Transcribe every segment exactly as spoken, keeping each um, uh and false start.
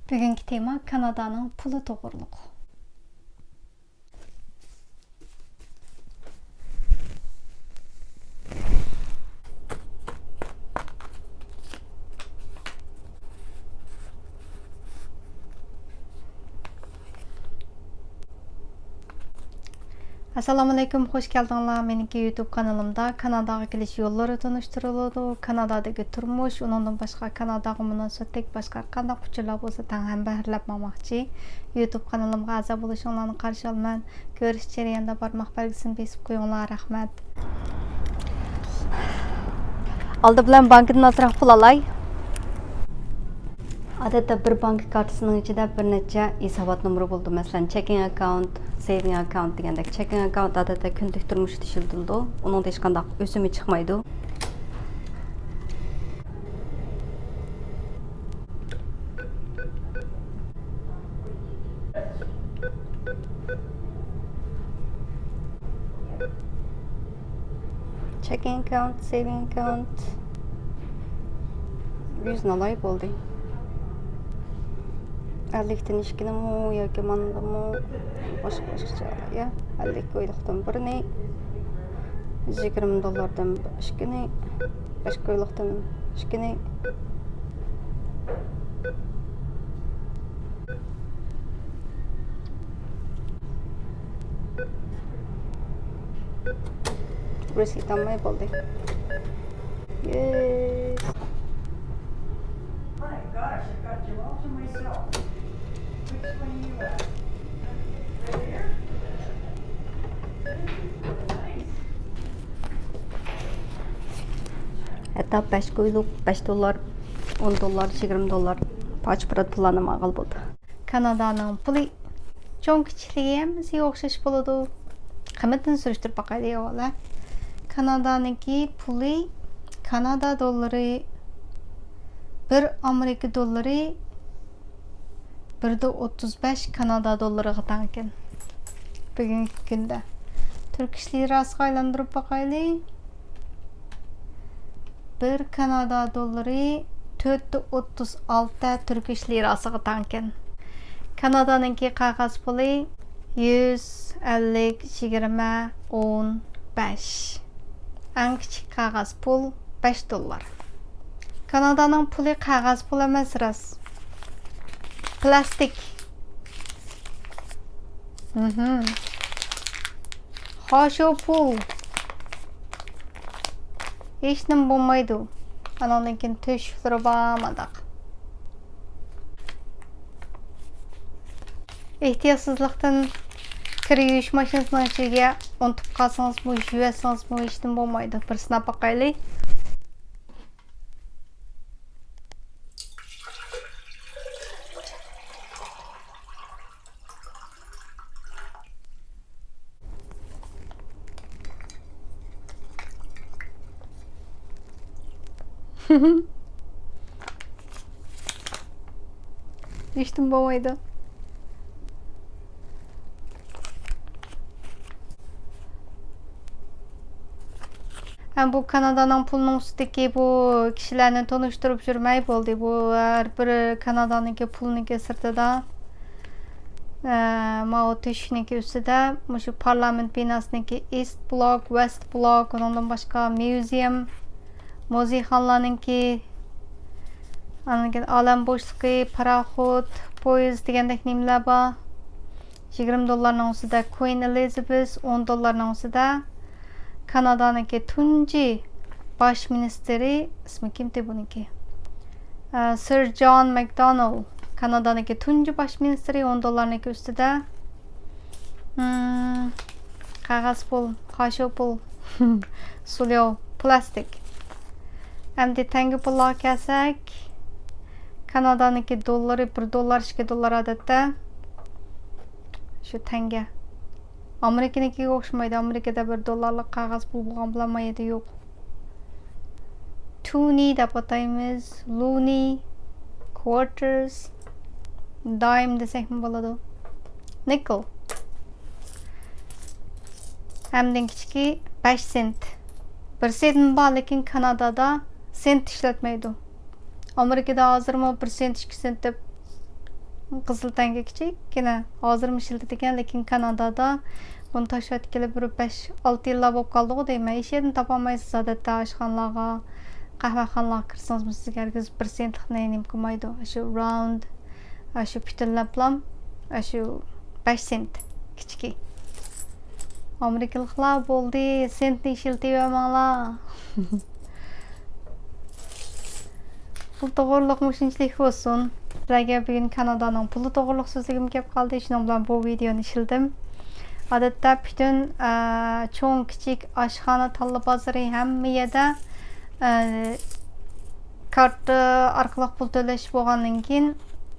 بۈگۈنكى تېما كانادانىڭ پۇلى توغرۇلۇق. ئەسسالامۇئەلەيكۇم، خوش كەلدىڭلار مېنىڭكى يۇتۇب قانىلىمدا. كاناداغا كېلىش يوللىرى تونۇشتۇرۇلىدۇ، كانادادىكى تۇرمۇش، ئۇنىڭدىن باشقا كاناداغا مۇناسىۋەتلىك باشقا ھەرقانداق ئۇچۇرلار بولسا تەڭ ھەمبەھىرلەپ ماڭماقچى. يۇتۇب قانىلىمغا ئەزا بولۇشۇڭلارنى قارشى ئالىمەن. كۆرۈش جەريانىدا بارماق بەلگىسىنى بېسىپ قويۇڭلار. رەھمەت. ئالدى بىلەن بانكىدىن ئازراق پۇل ئالاي. ئادەتتە بىر بانكا كارتىسىنىڭ ئىچىدە بىر نەچچە ھېسابات نومۇرى بولىدۇ. مەسىلەن، checking account، saving account دېگەندەك. Checking account ئادەتتە كۈندىلىك تۇرمۇشتا ئىشلىتىلىدۇ. ئۇنىڭدا ھېچقانداق ئۆسۈمى چىقمايدۇ. Checking account, saving account. يۈزنى ئالاي بولدى. ئەللىكتىن ئىككىنىمۇ ياكى ماندىمۇ باشقا باشقىچە ئالاي. يا، ئەللىك كويلۇقتىن بىرنى، يىگىرمە دوللاردىن ئىككىنى، بەش كويلۇقتىن ئىككىنى. رېسىت ئالماي بولدى. Yes. ھەتتا بەش كويلۇق، بەش دوللار، ئون دوللار، يىگىرمە دوللار پارچە پۇرات پۇللارنىمۇ ئالغىلى بولىدۇ. كانادانىڭ پۇلى چوڭ كىچىكلىكى ھەممىسىگە ئوخشاش بولىدۇ. قىممىتىنى سۈرۈشتۈرۈپ باقايلى ئەۋۋەل. كانادانىڭكى پۇلى، كانادا دوللىرى، بىر ئامېرىكا دوللىرى بىر دە ئوتتۇز بەش كانادا دوللىرىغا تەڭ ئىكەن بۈگۈنكى كۈندە. تۈركىش لىراسىغا ئايلاندۇرۇپ باقايلى. بىر كانادا دوللىرى تۆت دە ئوتتۇز ئالتە تۈركىش لىراسىغا تەڭكەن. كانادانىڭكى قەغەز پۇلى يۈز، ئەللىك، يىگىرمە، ئون، بەش. ئەڭ كىچىك قەغەز پۇل بەش دوللار. كانادانىڭ پۇلى قەغەز پۇل ئەمەس، راست. پلاستىك. مهم. خاشۇ پۇل. ھېچنېمە بولمايدۇ. ئاناندىن كېيىن تۆشۈكلىرى بار مانداق. ئېھتىياتسىزلىقتىن كىر يۇيۇش ماشىنىسىنىڭ ئىچىگە ئۇنتۇپ قالسىڭىزمۇ، يۇيۇۋەتسىڭىزمۇ ھېچنېمە بولمايدۇ. بىر سىناپ باقايلى. ھېچنېمە بولمايدۇ. ھەم بۇ كانادانىڭ پۇلىنىڭ ئۈستىدىكى بۇ كىشىلەرنى تونۇشتۇرۇپ يۈرمەي بولدى. بۇ ھەر بىر كانادانىڭكى پۇلىنىڭكى سىرتىدا، ئە، ماۋۇ تۆشۈكنىڭكى ئۈستىدە مۇشۇ پارلامېنت بىناسىنىڭكى ئىست بلوك، ۋېست بلوك، ئۇنىڭدىن باشقا ميۇزىيۇم، مۇزېيخانىلارنىڭكى، ئاندىن كېيىن ئالەم بوشلۇقى، پاراخوت، پويىز دېگەندەك نېمىلەر بار. يىگىرمە دوللارنىڭ ئۈستىدە كۇئىن ئېلىزابېس، ئون دوللارنىڭ ئۈستىدە كانادانىڭكى تۇنجى باش مىنىستىرى، ئىسمى كىمتى بۇنىڭكى؟ ئە، سىر جون ماكدونالد، كانادانىڭكى تۇنجى باش مىنىستىرى، ئون دوللارنىڭكى ئۈستىدە. مم، قەغەز پۇل، خاشۇ پۇل، سۇليو، پلاستىك. ئەمدى تەڭگە پۇللارغا كەلسەك، كانادانىڭكى دوللىرى، بىر دوللار، ئىككى دوللار ئادەتتە. شۇ تەڭگە. ئامېرىكىنىڭكىگە ئوخشىمايدۇ. ئامېرىكىدا بىر دوللارلىق قەغەز پۇل بولغان بىلەن ما يەردە يوق. تۇنى دەپ ئاتايمىز. لۇنى، كۋارتېرس، دايم دېسەكمۇ بولىدۇ. نىكل. ھەمدىن كىچىكى بەش سېنت. بىر سېنت بار، لېكىن كانادادا سېنت ئىشلەتمەيدۇ. ئامېرىكىدا ھازىرمۇ بىر سېنت، ئىككى سېنت دەپ قىزىل تەڭگە كىچىككىنە، ھازىرمۇ ئىشلىتىدىكەن، لېكىن كانادادا بۇنى تاشلاۋەتكىلى بىر بەش، ئالتە يىللار بولۇپ قالدىغۇ دەيمەن. ھېچ يەردىن تاپالمايسىز، ئادەتتە ئاشخانىلارغا، قەھۋەخانىلارغا كىرسىڭىزمۇ سىزگە ھەرگىز بىر سېنتلىقنى نېمە قىلمايدۇ. ئاشۇ راۋۇند، ئاشۇ پۈتۈنلەپلام، ئاشۇ بەش سېنت كىچىكى. ئامېرىكىلىقلار بولدى، سېنتنى ئىشلىتىۋەرمەڭلار. پۇل توغرۇلۇق مۇشۇنچىلىك بولسۇن. سىلەرگە بۈگۈن كانادانىڭ پۇلى توغرۇلۇق سۆزلىگۈم كەپ قالدى. شۇنىڭ بىلەن بۇ ۋىدېونى ئىشلىدىم. ئادەتتە پۈتۈن، ئە، چوڭ، كىچىك، ئاشخانا، تاللا بازىرى ھەممە يەردە، ئە، كارتا ئارقىلىق پۇل تۆلەش بولغاندىن كېيىن،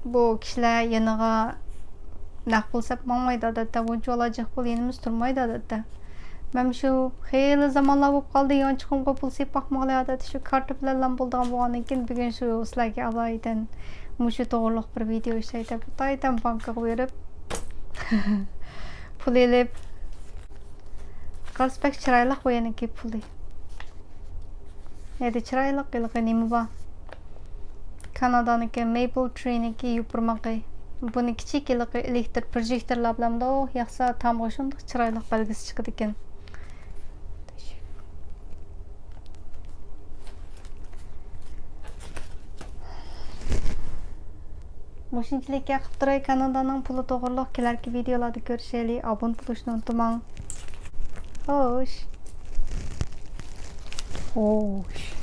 بۇ كىشىلەر يېنىغا نەق پۇل سەپ ماڭمايدۇ ئادەتتە. بۇنچىۋالا جىق پۇل يېنىمىزدا تۇرمايدۇ ئادەتتە. مەن شۇ خېلى زامانلار بولۇپ قالدى، يانچۇقۇمغا پۇل سېلىپ باقمىغىلى ئادەتتە شۇ كارتا بىلەنلا بولىدىغان بولغاندىن كېيىن، بۈگۈن شۇ سىلەرگە ئالايىتەن مۇشۇ توغرۇلۇق بىر ۋىدېو ئىشلەي دەپ ئاتايىتەن بانكىغا بېرىپ پۇل ئېلىپ. قارىسا بەك چىرايلىق بۇ يەنىكى پۇلى. يەردە چىرايلىق ھېلىقى نېمە بار؟ كانادانىڭكى مېيپل ترىنىڭكى يوپۇرمىقى. بۇنى كىچىك ھېلىقى ئېلېكتر پروژېكتورلار بىلەن مۇنداق ياقسا تامغا شۇنداق چىرايلىق بەلگىسى چىقىدىكەن. مۇشۇنچىلىك گەپ قىلىپ تۇراي، كانادانىڭ پۇلى توغرۇلۇق كېلەركى ۋىدېئولاردا كۆرۈشەيلى. ئابۇنە بولۇشنى ئۇنتۇماڭ. خوش. خوش.